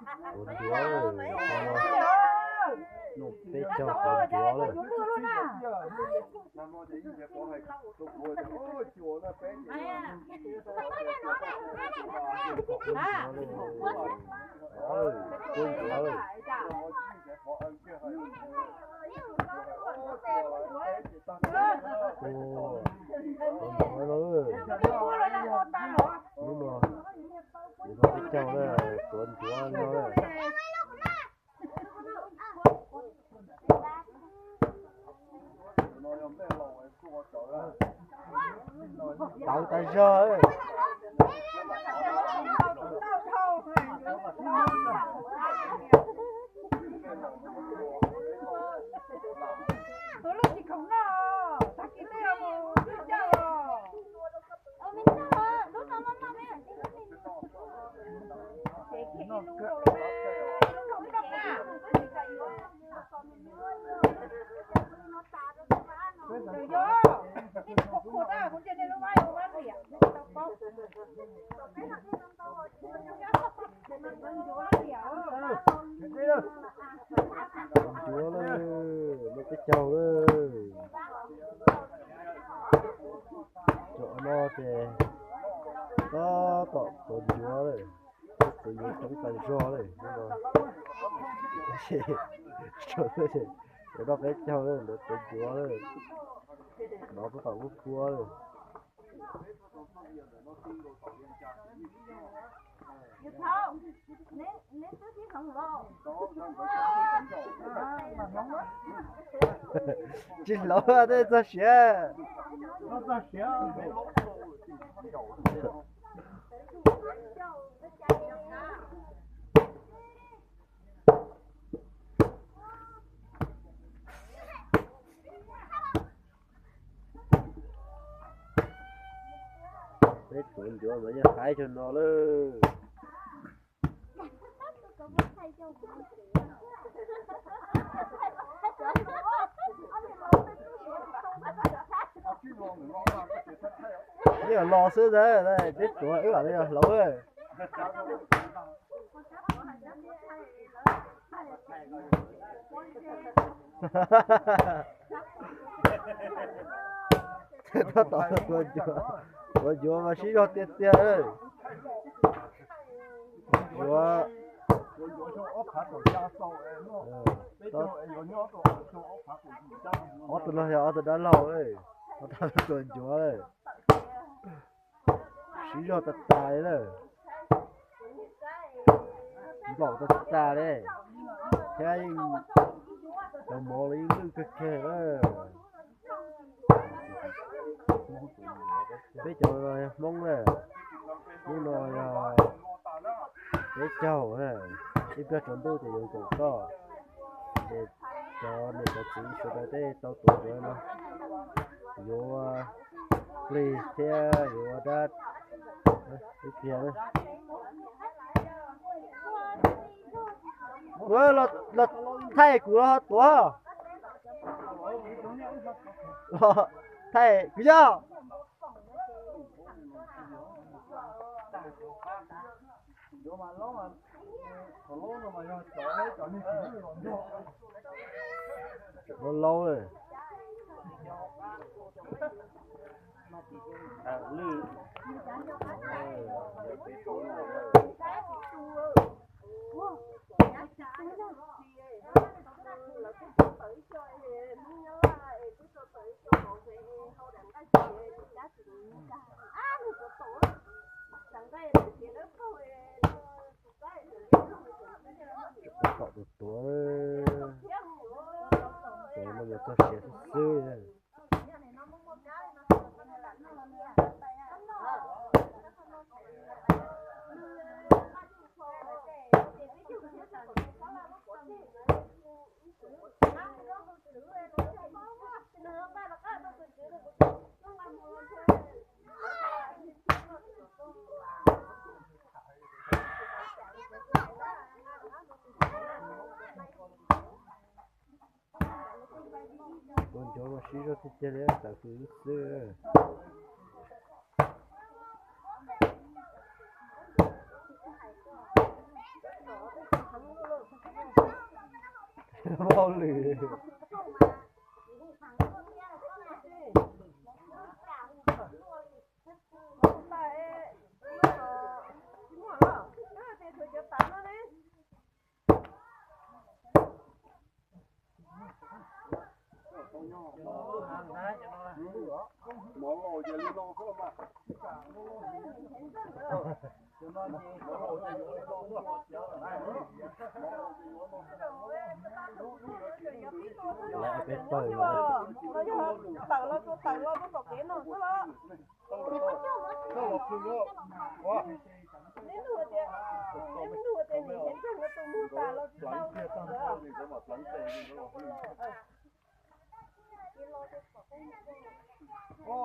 Tuav ncuav lawm, peb caug tuav ncuav lawm. Tuav ncuav lawm. Tuav ncuav no, lub no, peb caug na, tuav ncuav no na. Tau tas zog. Ncuav lawm, lub peb caug lawm. Cov no ces tab tom tuav ncuav lawm, tuav ncuav coob tas zog lawm. Cov no peb caug lawm, lawv tuav ncuav lawm. No tab tom kuj kua lawm. Tsis hloov tej txog siav. Peb tuav ncuav mas yeej haib cog no lawm. Yeej los xwb ntag, peb tuav wb mam li hloov. Tab tom tuav ncuav, tuav ncuav mas sib zog tiag tiag. Ncuav, ob tug no yog ob tug dab laug, ob tug tuav ncuav. Sib zog tas tas li lawm. Nplaum tas tas li, thiab yeej cov mov los yeej lwj kawg kiag lawm. Peb cov no yog Hmoob na, lub no yog peb caug na, ib pliag tsaus ntuj ces yuav koom toj. Ces cov niam cov txiv sawv daws tej tau tuav ncuav no, yuav plig thiab yuav dab ib pliag. Los thaij kuv los ho tuav. Los thaij kuv yog. Laub laub li. Tseem kom tus tuav, tus no yuav txog siav xwb xwb. Ua ncuav mas sib zog tiag tiag li, tawm fws xwb. Hauj lwm. Tawm los tawm los rau tom kev no xwb los. Neb nug tias, neb nug tias nim nrhiav ntseeg no tus muag tas los tsis tau.